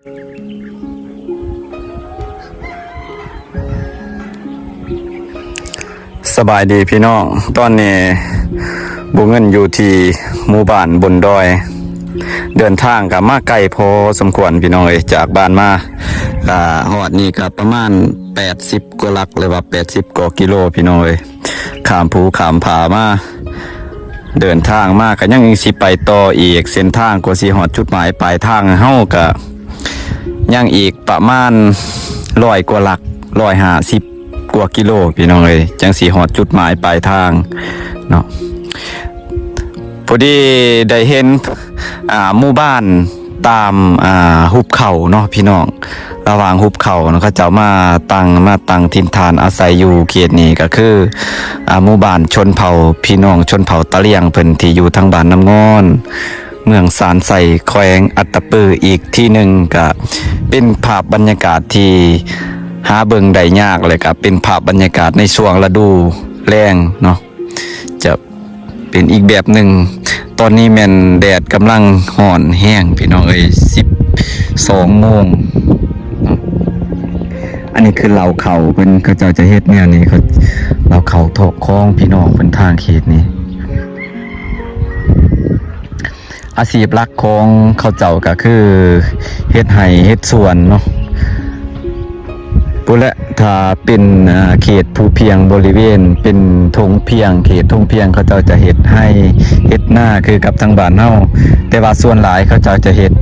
ສະບາຍດີພີ່ນ້ອງ, ຕອນນີ້ບຸນເງິນຢູ່ທີ່ໝູ່ບ້ານບົນດອຍ, ເດີນທາງກໍມາໄກພໍສົມຄວນພີ່ນ້ອງເອີຍ, ຈາກບ້ານມາ ກໍຮອດນີ້ກໍປະມານແປດສິບກວ່າຫຼັກ ຫຼືວ່າແປດສິບກວ່າກິໂລພີ່ນ້ອງເອີຍ. ຂ້າມພູຂ້າມຜາມາ ເດີນທາງມາກໍຍັງຊິໄປຕໍ່ອີກ, ເສັ້ນທາງກວ່າຊິຮອດຈຸດໝາຍປາຍທາງເຮົາກໍຍັງອີກປະມານຮ້ອຍກວ່າຫຼັກ, ຮ້ອຍຫ້າສິບກວ່າກິໂລພີ່ນ້ອງເອີຍ, ຈັ່ງຊິຮອດຈຸດໝາຍປາຍທາງເນາະ. ພໍດີໄດ້ເຫັນ ອ່າ ໝູ່ບ້ານຕາມ ອ່າ ຫຸບເຂົາເນາະພີ່ນ້ອງ, ລະຫວ່າງຫຸບເຂົາເນາະ ເຂົາເຈົ້າມາຕັ້ງ ມາຕັ້ງຖິ່ນຖານອາໄສຢູ່ເຂດນີ້ ກໍຄື ອ່າ ໝູ່ບ້ານຊົນເຜົ່າ ພີ່ນ້ອງຊົນເຜົ່າຕາຫຼຽງເພິ່ນທີ່ຢູ່ທາງບ້ານນ້ຳງອນ ເມືອງຊານໄຊ ແຂວງອັດຕະປື ອີກທີ່ໜຶ່ງ ກໍເປັນພາບບັນຍາກາດທີ່ຫາເບິ່ງໄດ້ຍາກ ແລະ ກໍເປັນພາບບັນຍາກາດໃນຊ່ວງລະດູແລ້ງເນາະ. ຈະເປັນອີກແບບໜຶ່ງ. ຕອນນີ້ແມ່ນແດດກຳລັງຮ້ອນແຮງພີ່ນ້ອງເອີຍ, ສິບສອງໂມງ. ອັນນີ້ຄືເລົ້າເຂົ້າເພິ່ນ, ເຂົາເຈົ້າຈະເຮັດແນວນີ້, ເຂົາ ເລົ້າເຂົ້າຖອກຂອງພີ່ນ້ອງເພິ່ນທາງເຂດນີ້. ອາຊີບຫຼັກຂອງເຂົາເຈົ້າກໍຄືເຮັດໄຮ່ເຮັດສວນເນາະ. ພຸ້ນແຫຼະ ຖ້າເປັນ ອ່າ ເຂດພູພຽງບໍລິເວນເປັນທົ່ງພຽງ, ເຂດທົ່ງພຽງເຂົາເຈົ້າຈະເຮັດໄຮ່ເຮັດນາຄືກັບທາງບ້ານເຮົາ, ແຕ່ວ່າສ່ວນຫຼາຍເຂົາເຈົ້າຈະເຮັດ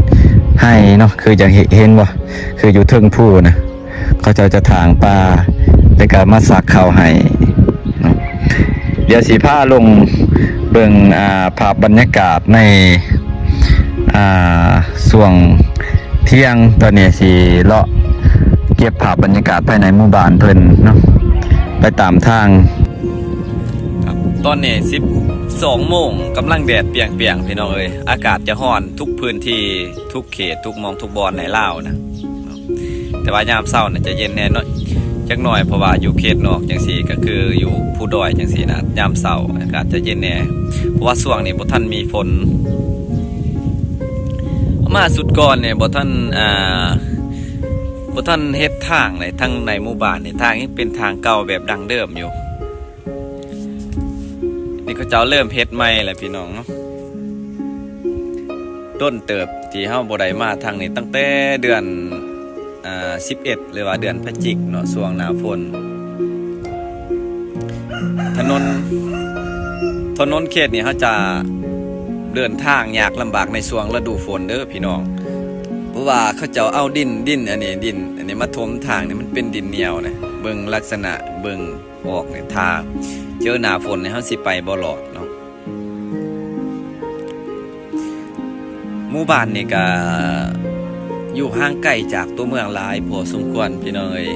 ໄຮ່ເນາະ, ຄືຈັ່ງເຫັນ ເຫັນບໍ່ ຄືຢູ່ເທິງພູນະ. ເຂົາເຈົ້າຈະຖາງປ່າ ແລ້ວກໍມາສັກເຂົ້າໃຫ້ເນາະ. ດຽວຊິພາລົງເບິ່ງ ອ່າ ພາບບັນຍາກາດໃນ ອ່າ ຊ່ວງທ່ຽງ. ຕອນນີ້ຊິເລາະເກັບພາບບັນຍາກາດພາຍໃນໝູ່ບ້ານເພິ່ນເນາະ ໄປຕາມທາງ. ຕອນນີ້ສິບສອງໂມງ, ກຳລັງແດດປ່ຽງໆ ພີ່ນ້ອງເອີຍ. ອາກາດຈະຮ້ອນທຸກພື້ນທີ່ ທຸກເຂດ ທຸກໝ່ອງທຸກບ່ອນໃນລາວນະ, ແຕ່ວ່າຍາມເຊົ້ານະຈະເຢັນແດ່ໜ້ອຍ ຈັກໜ້ອຍ, ເພາະວ່າຢູ່ເຂດນອກຈັ່ງຊີ້ ກໍຄືຢູ່ພູດອຍຈັ່ງຊີ້ນະ, ຍາມເຊົ້າອາກາດຈະເຢັນແດ່ ເພາະວ່າຊ່ວງນີ້ບໍ່ທັນມີຝົນ. ມາສຸດກ່ອນນີ້ບໍ່ທັນ ອ່າ ບໍ່ທັນເຮັດທາງໃນ ທາງໃນໝູ່ບ້ານນີ້, ທາງຍັງເປັນທາງເກົ່າແບບດັ້ງເດີມຢູ່. ນີ້ເຂົາເຈົ້າເລີ່ມເຮັດໃໝ່ແລ້ວພີ່ນ້ອງເນາະ. ດົນເຕີບທີ່ເຮົາບໍ່ໄດ້ມາທາງນີ້ ຕັ້ງແຕ່ເດືອນ ອ່າ ສິບເອັດ ຫຼືວ່າເດືອນພະຈິກເນາະ, ຊ່ວງໜ້າຝົນ. ຖະໜົນ ຖະໜົນເຂດນີ້ເຮົາຈະເດີນທາງຍາກລຳບາກໃນຊ່ວງລະດູຝົນເດີພີ່ນ້ອງ, ເພາະວ່າເຂົາເຈົ້າເອົາດິນ ດິນອັນນີ້ ດິນອັນນີ້ມາຖົມທາງນີ້, ມັນເປັນດິນໜຽວນະ. ເບິ່ງລັກສະນະ ເບິ່ງ ອອກນີ້ ຖ້າເຈີໜ້າຝົນນີ້ ເຮົາຊິໄປບໍ່ລອດເນາະ. ໝູ່ບ້ານນີ້ກະຢູ່ຫ່າງໄກຈາກຕົວເມືອງຫຼາຍພໍສົມຄວນ ພີ່ນ້ອງເອີຍ.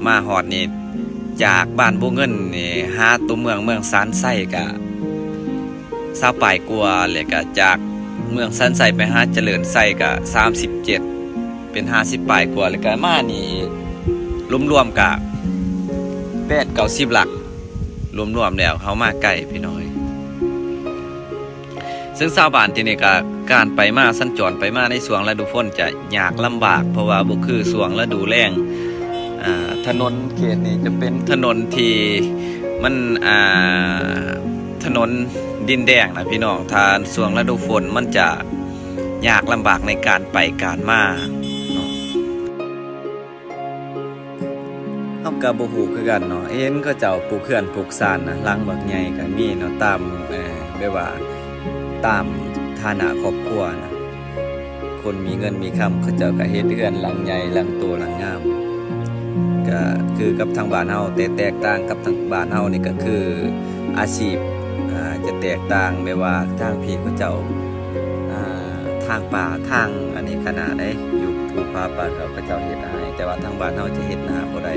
ມາຮອດນີ້ ຈາກບ້ານບົວເງິນນີ້ ຫາຕົວເມືອງ ເມືອງຊານໄຊກະ ຊາວປາຍກວ່າ, ແລ້ວກະຈາກເມືອງຊານໄຊໄປຫາຈະເລີນໄຊກະສາມສິບເຈັດ ເປັນຫ້າສິບປາຍກວ່າ, ແລ້ວກະມານີ້ອີກ ລວມໆກະແປດເກົ້າສິບຫຼັກ, ລວມໆແລ້ວເຮົາມາໄກພີ່ນ້ອງເອີຍ. ເຊິ່ງຊາວບ້ານທີ່ນີ້ກະ ການໄປມາ ສັນຈອນໄປມາໃນຊ່ວງລະດູຝົນຈະຍາກລຳບາກ, ເພາະວ່າບໍ່ຄືຊ່ວງລະດູແລ້ງ. ອ່າ ຖະໜົນເຂດນີ້ຈະເປັນຖະໜົນທີ່ມັນ ອ່າ ຖະໜົນດິນແດງນະພີ່ນ້ອງ, ຖ້າຊ່ວງລະດູຝົນມັນຈະຍາກລຳບາກໃນການໄປການມາເນາະ. ເຮົາກໍບໍ່ຮູ້ຄືກັນເນາະ, ເຫັນເຂົາເຈົ້າປູກເຮືອນປູກຊານນະ ຫຼັງບັກໃຫຍ່ກໍມີເນາະ, ຕາມ ເອີ ແບບວ່າຕາມຖານະຄອບຄົວນະ. ຄົນມີເງິນມີຄຳ ເຂົາເຈົ້າກໍເຮັດເຮືອນຫຼັງໃຫຍ່ ຫຼັງໂຕ ຫຼັງງາມ, ກໍຄືກັບທາງບ້ານເຮົາ. ແຕ່ແຕກຕ່າງກັບທາງບ້ານເຮົານີ້ກໍຄືອາຊີບ ອ່າ ຈະແຕກຕ່າງ, ແບບວ່າທາງພີ້ເຂົາເຈົ້າ ອ່າ ທາງປ່າ ທາງອັນນີ້ຂະໜາດໃດ ຢູ່ພູຜາປ່າເຂົາ ເຂົາເຈົ້າເຮັດນາໃຫ້, ແຕ່ວ່າທາງບ້ານເຮົາຈະເຮັດນາບໍ່ໄດ້.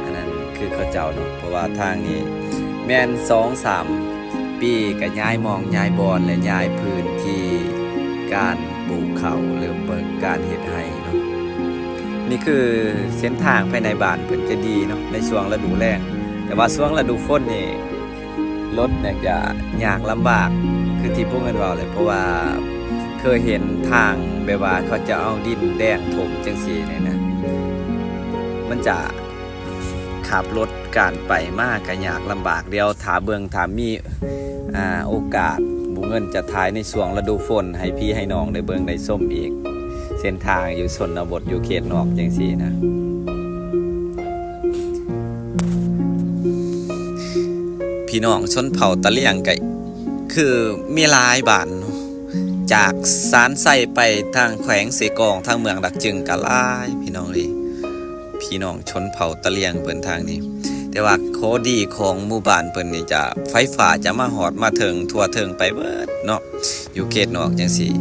ອັນນັ້ນຄືເຂົາເຈົ້າເນາະ, ເພາະວ່າທາງນີ້ແມ່ນສອງສາມ ປີກໍຍ້າຍໝ່ອງຍ້າຍບ່ອນ ແລະ ຍ້າຍພື້ນທີ່ການປູກເຂົ້າ ຫຼື ເປີດການເຮັດໄຮ່ເນາະ. ນີ້ຄືເສັ້ນທາງພາຍໃນບ້ານເພິ່ນຈະດີເນາະ ໃນຊ່ວງລະດູແລ້ງ, ແຕ່ວ່າຊ່ວງລະດູຝົນນີ້ລົດນີ້ຈະຍາກລຳບາກ ຄືທີ່ພວກເພິ່ນເວົ້າແຫຼະ, ເພາະວ່າເຄີຍເຫັນທາງ ແບບວ່າເຂົາຈະເອົາດິນແດງຖົມຈັ່ງຊີ້ນີ້ນະ ມັນຈະຂັບລົດການໄປມາກະຍາກລຳບາກ. ດຽວຖ້າເບິ່ງ ຖ້າມີ ອ່າ ໂອກາດ ບຸເງິນຈະຖ່າຍໃນຊ່ວງລະດູຝົນໃຫ້ພີ່ໃຫ້ນ້ອງໄດ້ເບິ່ງໄດ້ຊົມອີກ ເສັ້ນທາງຢູ່ຊົນນະບົດ ຢູ່ເຂດນອກຈັ່ງຊີ້ນະ. ພີ່ນ້ອງຊົນເຜົ່າຕະຫຼຽງກະຄືມີຫຼາຍບ້ານເນາະ ຈາກສານໄຊໄປທາງແຂວງເຊກອງ ທາງເມືອງດາກຈຶງກະຫຼາຍ ພີ່ນ້ອງເອີຍ ພີ່ນ້ອງຊົນເຜົ່າຕະຫຼຽງເພິ່ນທາງນີ້. ແຕ່ວ່າຂໍ້ດີຂອງໝູ່ບ້ານເພິ່ນນີ້ຈະ ໄຟຟ້າຈະມາຮອດມາເຖິງ ທົ່ວເຖິງໄປເບິດເນາະ ຢູ່ເຂດນອກຈັ່ງຊີ້.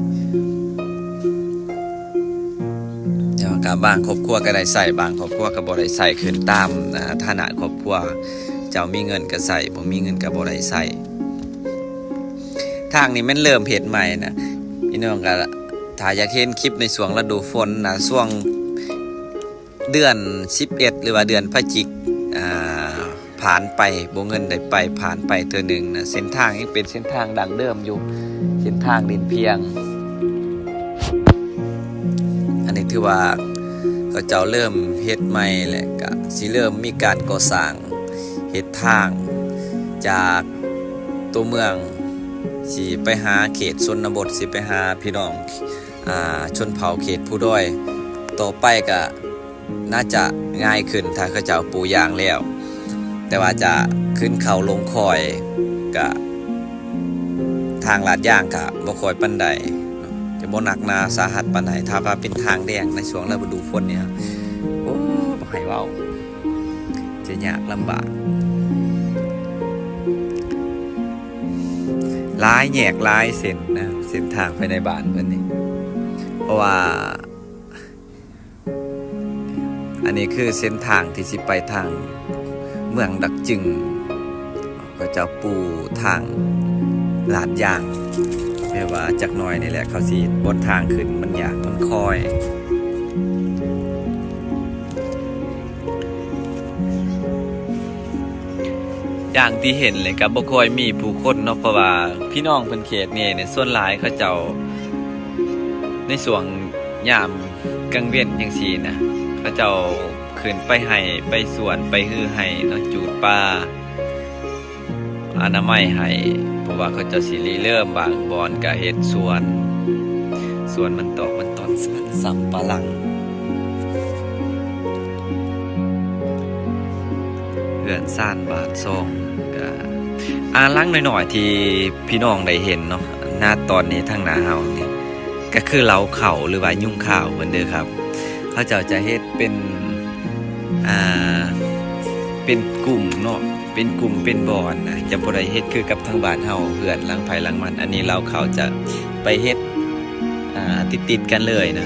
ແຕ່ວ່າກະບາງຄອບຄົວກະໄດ້ໃຊ້ ບາງຄອບຄົວກະບໍ່ໄດ້ໃຊ້ ຂຶ້ນຕາມ ອ່າ ຖານະຄອບຄົວ ເຈົ້າມີເງິນກະໃຊ້ ບໍ່ມີເງິນກະບໍ່ໄດ້ໃຊ້. ທາງນີ້ແມ່ນເລີ່ມເຮັດໃໝ່ນະ ພີ່ນ້ອງກະ ຖ້າຢາກເຫັນຄລິບໃນຊ່ວງລະດູຝົນນະ ຊ່ວງເດືອນສິບເອັດ ຫຼືວ່າເດືອນພະຈິກ ອ່າ ຜ່ານໄປ ບໍ່ເງິນໄດ້ໄປ ຜ່ານໄປເທື່ອໜຶ່ງນະ ເສັ້ນທາງຍັງເປັນເສັ້ນທາງດັ້ງເດີມຢູ່ ເສັ້ນທາງດິນພຽງ. ອັນນີ້ຖືວ່າເຂົາເຈົ້າເລີ່ມເຮັດໃໝ່ ແລະກະຊິເລີ່ມມີການກໍ່ສ້າງເຮັດທາງຈາກຕົວເມືອງ ຊິໄປຫາເຂດຊົນນະບົດ ຊິໄປຫາພີ່ນ້ອງ ອ່າ ຊົນເຜົ່າເຂດພູດອຍ. ຕໍ່ໄປກະໜ້າຈະງ່າຍຂຶ້ນ ຖ້າເຂົາເຈົ້າປູຢາງແລ້ວ ແຕ່ວ່າຈະຂຶ້ນເຂົາລົງຄອຍ ກະ ທາງລາດຢາງກະບໍ່ຄ່ອຍປານໃດເນາະ ຈະບໍ່ໜັກໜາສາຫັດປານໃດ. ຖ້າວ່າເປັນທາງແດງໃນຊ່ວງລະດູຝົນນີ້ ໂອ້ ບໍ່ໃຫ້ເວົ້າ ຈະຍາກລຳບາກ ຫຼາຍແຍກຫຼາຍເສັ້ນນະ ເສັ້ນທາງພາຍໃນບ້ານເພິ່ນນີ້ ເພາະວ່າ ອັນນີ້ຄືເສັ້ນທາງທີ່ຊິໄປທາງເມືອງດາກຈຶງ ເຂົາເຈົ້າປູທາງລາດຢາງ ແຕ່ວ່າຈັກໜ້ອຍນີ້ແຫຼະ ເຂົາຊິເຮັດບົດທາງຂຶ້ນ ມັນຍາກ ມັນຄອຍ. ຢ່າງທີ່ເຫັນເລີຍ ກໍບໍ່ຄ່ອຍມີຜູ້ຄົນເນາະ ເພາະວ່າພີ່ນ້ອງເພິ່ນເຂດນີ້ນີ້ ສ່ວນຫຼາຍເຂົາເຈົ້າ ໃນຊ່ວງຍາມກາງເວັນຈັ່ງຊີ້ນະ ເຂົາເຈົ້າຂຶ້ນໄປໄຮ່ ໄປສວນ ໄປຮືໄຮ່ເນາະ ຈູດປ່າ ອະນາໄມໄຮ່ ເພາະວ່າເຂົາເຈົ້າຊິລິເລີ່ມ ບາງບ່ອນກະເຮັດສວນ ສວນມັນຕອກ ມັນຕອນ ມັນສຳປະຫຼັງ ເຮືອນຊານບ້ານຊ່ອງ ກະ ອາ ຫຼັງນ້ອຍໆ ທີ່ພີ່ນ້ອງໄດ້ເຫັນເນາະ ນະ ຕອນນີ້ທາງໜ້າເຮົານີ້ ກະຄືເລົ້າເຂົ້າ ຫຼືວ່າຍຸງຂ້າວເພິ່ນເດີຄັບ. ເຂົາເຈົ້າຈະເຮັດເປັນ ອ່າ ເປັນກຸ່ມເນາະ ເປັນກຸ່ມເປັນບ່ອນນະ ຈະບໍ່ໄດ້ເຮັດຄືກັບທາງບ້ານເຮົາ ເຮືອນຫຼັງໃຜຫຼັງມັນ. ອັນນີ້ເລົ້າເຂົ້າຈະໄປເຮັດ ອ່າ ຕິດໆ ກັນເລີຍນະ.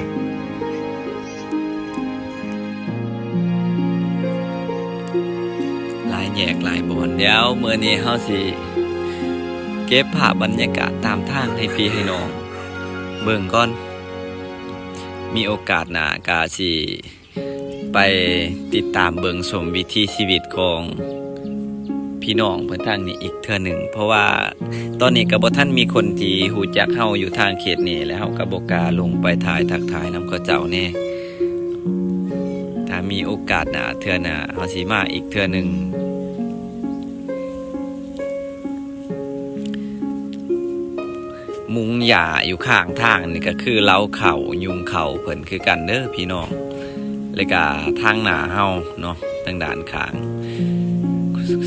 ຫຼາຍແຍກຫຼາຍບ່ອນ. ດຽວມື້ນີ້ເຮົາຊິເກັບພາບບັນຍາກາດຕາມທາງໃຫ້ພີ່ໃຫ້ນ້ອງເບິ່ງກ່ອນ. ມີໂອກາດໜ້າກະຊິໄປຕິດຕາມເບິ່ງຊົມວິຖີຊີວິດຂອງພີ່ນ້ອງເພິ່ນທາງນີ້ອີກເທື່ອໜຶ່ງ. ເພາະວ່າຕອນນີ້ກະບໍ່ທັນມີຄົນທີ່ຮູ້ຈັກເຮົາຢູ່ທາງເຂດນີ້ ແລະເຮົາກະບໍ່ກ້າລົງໄປຖ່າຍ ທັກທາຍນຳເຂົາເຈົ້າແດ່. ຖ້າມີໂອກາດໜ້າ ເທື່ອໜ້າເຮົາຊິມາອີກເທື່ອໜຶ່ງ. ມຸງຫຍ້າຢູ່ຂ້າງທາງນີ້ກະຄືເລົ້າເຂົ້າ ຍຸງເຂົ້າເພິ່ນຄືກັນເດີພີ່ນ້ອງ. ແລະກະທາງໜ້າເຮົາເນາະ ທາງດ້ານຂ້າງ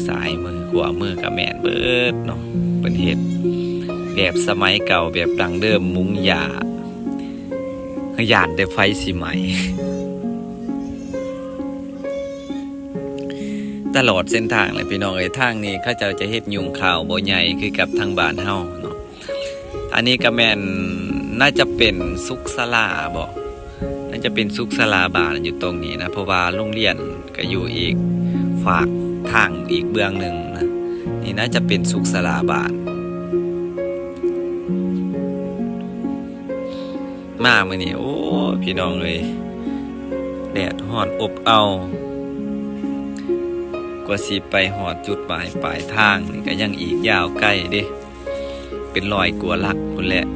ຊ້າຍມື ຂວາມືກະແມ່ນເບິດເນາະ. ເພິ່ນເຮັດແບບສະໄໝເກົ່າ ແບບດັ້ງເດີມ ມຸງຫຍ້າ ຢ້ານແຕ່ໄຟຊິໄໝ້. ຕະຫຼອດເສັ້ນທາງເລີຍພີ່ນ້ອງເອີຍ. ທາງນີ້ເຂົາເຈົ້າຈະເຮັດຍຸງຂ້າວບໍ່ໃຫຍ່ຄືກັບທາງບ້ານເຮົາເນາະ. ອັນນີ້ກະແມ່ນ ໜ້າຈະເປັນສຸກສາລາບໍ? ໜ້າຈະເປັນສຸກສາລາບ້ານຢູ່ຕົງນີ້ນະ ເພາະວ່າໂຮງຮຽນກະຢູ່ອີກຟາກທາງອີກເບື້ອງໜຶ່ງນະ. ນີ້ໜ້າຈະເປັນສຸກສາລາບ້ານ. ມາມື້ນີ້ ໂອ້ ພີ່ນ້ອງເອີຍ ແດດຮ້ອນອົບເອົາ. ກວ່າຊິໄປຮອດຈຸດໝາຍປາຍທາງນີ້ກະຍັງອີກຍາວໄກເດ້ ເປັນຮ້ອຍກວ່າຫຼັກພຸ້ນແຫຼະ.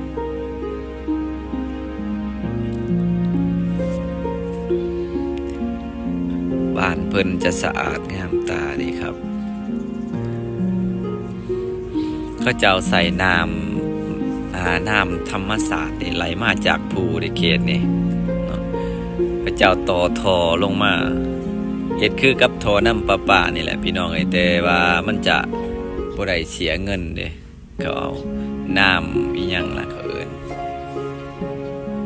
ບ້ານເພິ່ນຈະສະອາດງາມຕາເດ້ຄັບ. ເຂົາເຈົ້າໃຊ້ນ້ຳ ອາ ນ້ຳທຳມະຊາດນີ້ໄຫຼມາຈາກພູເດ້ເຂດນີ້ເນາະ. ເຂົາເຈົ້າຕໍ່ທໍ່ລົງມາ ເຮັດຄືກັບທໍ່ນ້ຳປະປານີ້ແຫຼະພີ່ນ້ອງເອີຍ, ແຕ່ວ່າມັນຈະບໍ່ໄດ້ເສຍເງິນເດ້. ເຂົາເອົານ້ຳອີ່ຫຍັງລະ ເຂົາເອີ້ນ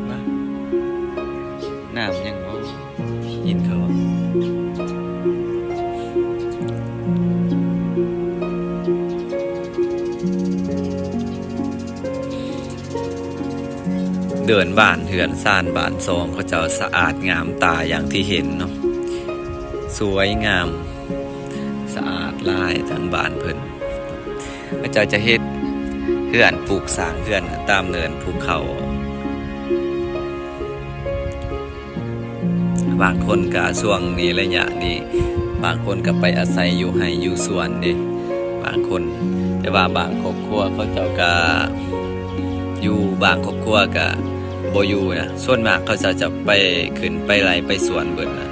ນະ ນ້ຳຫຍັງເນາະ ຍິນເຂົາເວົ້າ. ເດີ່ນບ້ານເຮືອນຊານບ້ານຊ່ອງ ເຂົາເຈົ້າສະອາດງາມຕາຢ່າງທີ່ເຫັນເນາະ, ສວຍງາມ ສະອາດຫຼາຍທາງບ້ານເພິ່ນ. ເຂົາເຈົ້າຈະເຮັດເຮືອນ ປຸກສ້າງເຮືອນຕາມເນີນພູເຂົາ. ບາງຄົນກະຊ່ວງນີ້ ໄລຍະນີ້ ບາງຄົນກະໄປອາໄສຢູ່ໄຮ່ຢູ່ສວນເດ້ ບາງຄົນ. ແຕ່ວ່າບາງຄອບຄົວເຂົາເຈົ້າກະຢູ່, ບາງຄອບຄົວກະບໍ່ຢູ່ນະ. ສ່ວນມາກເຂົາເຈົ້າຈະໄປ ຂຶ້ນໄປໄຮ່ໄປສວນເບິດນະ.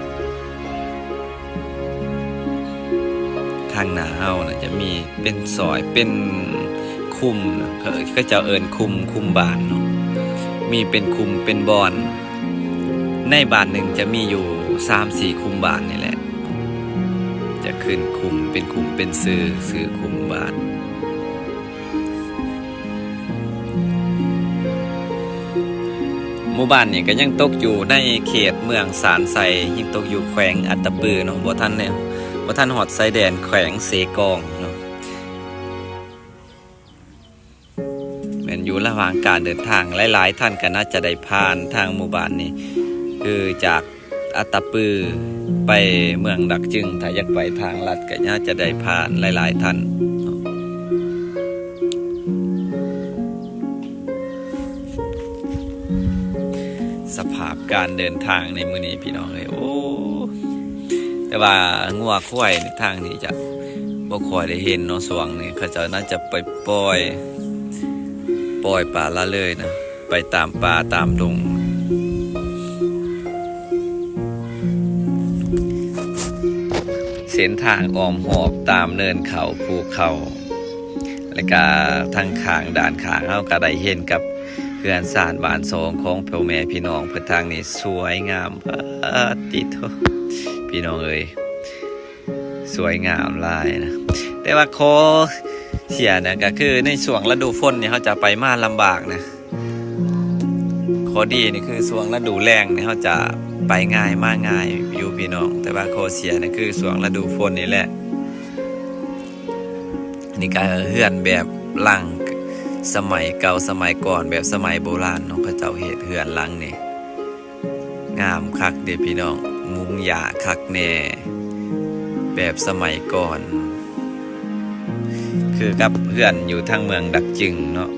ທາງໜ້າເຮົານະຈະມີເປັນຊອຍ ເປັນຄຸ້ມນະ, ເຂົາ ເຂົາເຈົ້າເອີ້ນຄຸ້ມ, ຄຸ້ມບ້ານເນາະ, ມີເປັນຄຸ້ມເປັນບ່ອນ. ໃນບ້ານໜຶ່ງຈະມີຢູ່ສາມສີ່ຄຸ້ມບ້ານນີ້ແຫຼະ, ຈະຂຶ້ນຄຸ້ມເປັນຄຸ້ມເປັນຊື່, ຊື່ຄຸ້ມບ້ານ. ໝູ່ບ້ານນີ້ກະຍັງຕົກຢູ່ໃນເຂດເມືອງຊານໄຊ, ຍັງຕົກຢູ່ແຂວງອັດຕະປືເນາະ, ບໍ່ທັນແນວ ບໍ່ທັນຮອດຊາຍແດນແຂວງເຊກອງເນາະ, ແມ່ນຢູ່ລະຫວ່າງການເດີນທາງ. ຫຼາຍໆທ່ານກະໜ້າຈະໄດ້ຜ່ານທາງໝູ່ບ້ານນີ້ ຄືຈາກ ອັດຕະປືໄປເມືອງດັກຈຶງ, ຖ້າຢາກໄປທາງລັດກະໜ້າຈະໄດ້ຜ່ານຫຼາຍໆທ່ານ. ສະພາບການເດີນທາງໃນມື້ນີ້ພີ່ນ້ອງເອີຍ, ໂອ້ ແຕ່ວ່າງົວຄວາຍໃນທາງນີ້ຈະບໍ່ຄ່ອຍໄດ້ເຫັນເນາະ, ຊ່ວງນີ້ເຂົາເຈົ້າໜ້າຈະໄປປ່ອຍ ປ່ອຍປະລະເລີຍນະ. ໄປຕາມປ່າຕາມດົງ. ເສັ້ນທາງອ້ອມຮອບຕາມເນີນເຂົາພູເຂົາ ແລະກະທາງຂ້າງ ດ້ານຂ້າງເຮົາກະໄດ້ເຫັນກັບເຮືອນຊານບ້ານຊ່ອງຂອງພໍ່ແມ່ພີ່ນ້ອງເພິ່ນ. ທາງນີ້ສວຍງາມ ປາດຕິໂທ ພີ່ນ້ອງເອີຍ. ສວຍງາມຫຼາຍນະ, ແຕ່ວ່າຂໍ້ເສຍນະ ກະຄືໃນຊ່ວງລະດູຝົນນີ້ ເຮົາຈະໄປມາລຳບາກນະ. ຂໍ້ດີນີ້ຄືຊ່ວງລະດູແລ້ງນີ້ ເຮົາຈະໄປງ່າຍມາງ່າຍຢູ່ພີ່ນ້ອງ, ແຕ່ວ່າຂໍ້ເສຍນີ້ຄືຊ່ວງລະດູຝົນນີ້ແຫຼະ. ນີ້ກະເຮືອນແບບຫຼັງສະໄໝເກົ່າສະໄໝກ່ອນ ແບບສະໄໝໂບລານເນາະ, ເຂົາເຈົ້າເຮັດເຮືອນຫຼັງນີ້. ງາມຄັກເດ້ພີ່ນ້ອງ, ມຸງຫຍ້າຄັກແນ່ ແບບສະໄໝກ່ອນ ຄືກັບເຮືອນຢູ່ທາງເມືອງດັກຈຶງເນາະ,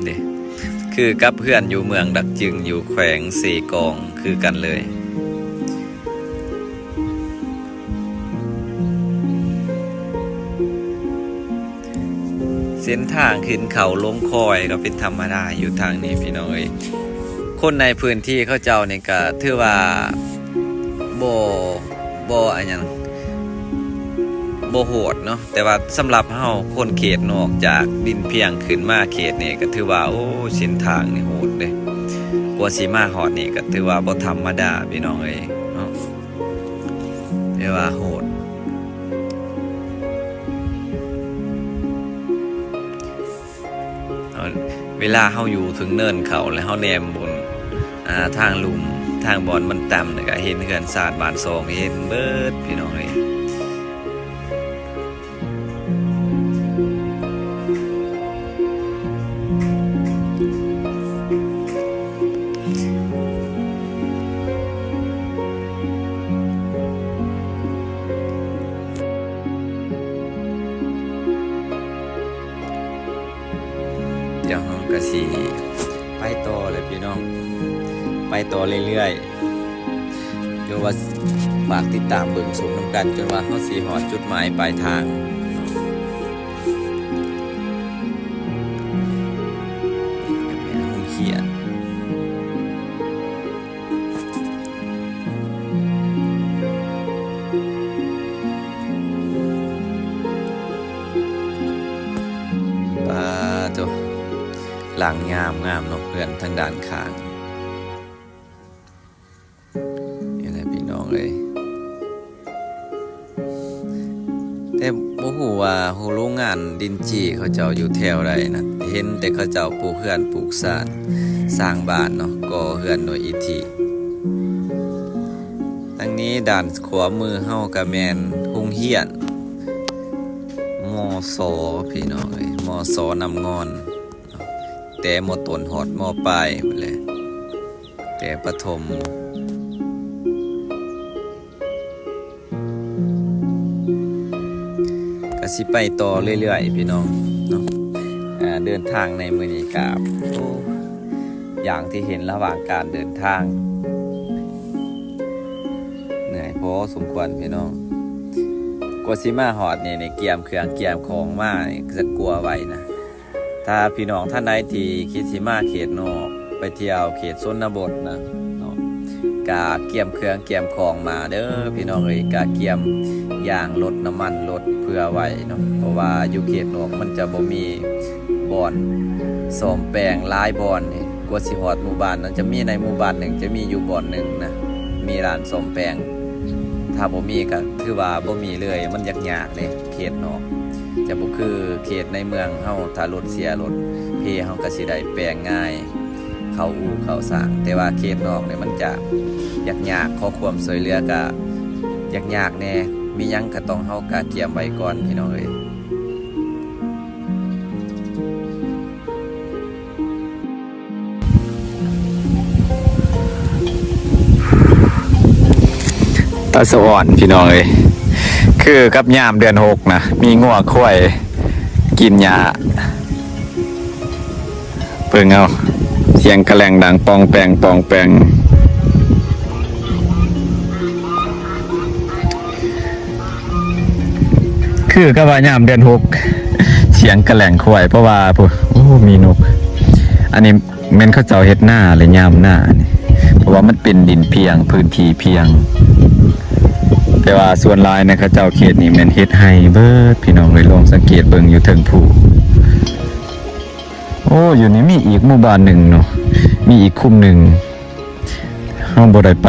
ເດ້ ຄືກັບເຮືອນຢູ່ເມືອງດັກຈຶງ ຢູ່ແຂວງເຊກອງຄືກັນເລີຍ. ເສັ້ນທາງຂຶ້ນເຂົາລົງຄອຍກະເປັນທຳມະດາຢູ່ທາງນີ້ພີ່ນ້ອງເອີຍ. ຄົນໃນພື້ນທີ່ເຂົາເຈົ້ານີ້ກະຖືວ່າບໍ່ ບໍ່ອັນຫຍັງ ບໍ່ໂຫດເນາະ, ແຕ່ວ່າສຳລັບເຮົາຄົນເຂດນອກ ຈາກດິນພຽງຂຶ້ນມາເຂດນີ້ກະຖືວ່າ ໂອ້ ເສັ້ນທາງນີ້ໂຫດເດ້. ກວ່າຊິມາຮອດນີ້ກະຖືວ່າບໍ່ທຳມະດາພີ່ນ້ອງເອີຍເນາະ. ແຕ່ວ່າໂຫດ ເວລາເຮົາຢູ່ເທິງເນີນເຂົາ ແລ້ວເຮົາແນມບົນ ອ່າ ທາງລຸ່ມ ທາງບ່ອນມັນຕ່ຳ ແລ້ວກະເຫັນເຮືອນຊານບ້ານຊ່ອງ ເຫັນເບິດພີ່ນ້ອງເອີຍ. ດຽວເຮົາກະຊິໄປຕໍ່ແຫຼະພີ່ນ້ອງ, ໄປຕໍ່ເລື້ອຍໆ ຈົນວ່າ ຝາກຕິດຕາມເບິ່ງຊົມນຳກັນ ຈົນວ່າເຮົາຊິຮອດຈຸດໝາຍປາຍທາງ. ນີ້ກະແມ່ນໂຮງຮຽນ. ຫຼັງງາມໆເນາະ ເຮືອນທາງດ້ານຂ້າງ ນີ້ແຫຼະພີ່ນ້ອງເອີຍ. ແຕ່ບໍ່ຮູ້ວ່າໂຮງງານດິນຈີ່ເຂົາເຈົ້າຢູ່ແຖວໃດນະ, ເຫັນແຕ່ເຂົາເຈົ້າປູກເຮືອນປູກຊານ ສ້າງບ້ານເນາະ, ກໍ່ເຮືອນດ້ວຍອິດທິ. ທາງນີ້ດ້ານຂວາມືເຮົາກະແມ່ນໂຮງຮຽນ ມສ ພີ່ນ້ອງເອີຍ, ມສ ນ້ຳງອນ ແຕ່ ມ.ຕົ້ນ ຮອດ ມ.ປາຍພຸ້ນແຫຼະ, ແຕ່ປະຖົມ. ກະຊິໄປຕໍ່ເລື້ອຍໆ ພີ່ນ້ອງເນາະ. ເດີນທາງໃນມື້ນີ້ກະ ໂອ້ ຢ່າງທີ່ເຫັນລະຫວ່າງການເດີນທາງ ເມື່ອຍພໍສົມຄວນພີ່ນ້ອງ. ກວ່າຊິມາຮອດນີ້ ນີ້ກຽມເຄື່ອງກຽມຂອງມານີ້ ກະກວາໄຫວນະ. ຖ້າພີ່ນ້ອງທ່ານໃດທີ່ຄິດຊິມາເຂດນອກ ໄປທ່ຽວເຂດຊົນນະບົດນະເນາະ ກະກຽມເຄື່ອງກຽມຂອງມາເດີພີ່ນ້ອງເອີຍ. ກະກຽມຢາງລົດ ນ້ຳມັນລົດເຜື່ອໄວ້ເນາະ, ເພາະວ່າຢູ່ເຂດນອກມັນຈະບໍ່ມີບ່ອນສ້ອມແປງຫຼາຍບ່ອນ. ກວ່າຊິຮອດໝູ່ບ້ານນັ້ນ ຈະມີໃນໝູ່ບ້ານໜຶ່ງ ຈະມີຢູ່ບ່ອນໜຶ່ງນະ ມີຮ້ານສ້ອມແປງ. ຖ້າບໍ່ມີກະຖືວ່າບໍ່ມີເລີຍ, ມັນຍາກໆເດ້. ເຂດນອກຈະບໍ່ຄືເຂດໃນເມືອງເຮົາ, ຖ້າລົດເສຍລົດເພ ເຮົາກະຊິໄດ້ແປງງ່າຍ ເຂົ້າອູ່ເຂົ້າຊ່າງ. ແຕ່ວ່າເຂດນອກນີ້ມັນຈະຍາກໆ, ຂໍຄວາມຊ່ວຍເຫຼືອກະຍາກໆແດ່. ມີຫຍັງກະຕ້ອງ ເຮົາກະກຽມໄວ້ກ່ອນ ພີ່ນ້ອງເອີຍ. ຕາສະອອນພີ່ນ້ອງເອີຍ, ຄືກັບຍາມເດືອນຫົກນະ ມີງົວຄວາຍກິນຫຍ້າ. ເບິ່ງເອົາ ສຽງກະແຫຼ່ງດັງປ່ອງແປງ ປ່ອງແປງ. ຄືກັບວ່າຍາມເດືອນຫົກ ສຽງກະແຫຼ່ງຄວາຍ ເພາະວ່າ ໂອ້ ມີນົກ. ອັນນີ້ແມ່ນເຂົາເຈົ້າເຮັດນາແຫຼະ ຍາມນານີ້ ເພາະວ່າມັນເປັນດິນພຽງ ພື້ນທີ່ພຽງ. ແຕ່ວ່າສ່ວນຫຼາຍໃນເຂົາເຈົ້າເຂດນີ້ແມ່ນເຮັດໄຮ່ເບີດ ພີ່ນ້ອງເອີຍ. ລອງສັງເກດເບິ່ງຢູ່ເທິງພູ. ໂອ້ ຢູ່ນີ້ມີອີກໝູ່ບ້ານໜຶ່ງເນາະ, ມີອີກຄຸ້ມໜຶ່ງ. ເຮົາບໍ່ໄດ້ໄປ,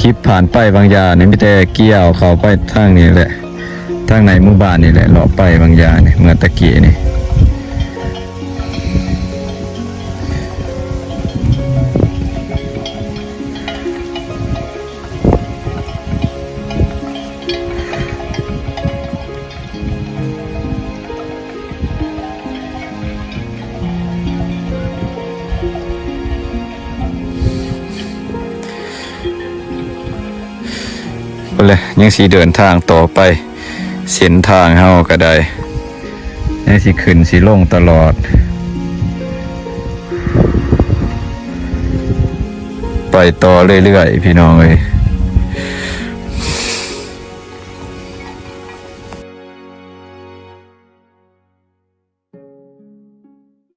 ຄລິບຜ່ານໄປບາງຢ່າງນີ້ ມີແຕ່ກ່ຽວເຂົ້າໄປທາງນີ້ແຫຼະ, ທາງໃນໝູ່ບ້ານນີ້ແຫຼະ, ເລາະໄປບາງຢ່າງນີ້ ເມື່ອຕະກີ້ນີ້. ພຸ້ນແຫຼະ ຍັງຊິເດີນທາງຕໍ່ໄປ, ເສັ້ນທາງເຮົາກະໄດ້ ຍັງຊິຂຶ້ນຊິລົງຕະຫຼອດ, ໄປຕໍ່ເລື້ອຍໆ ພີ່ນ້ອງເອີຍ.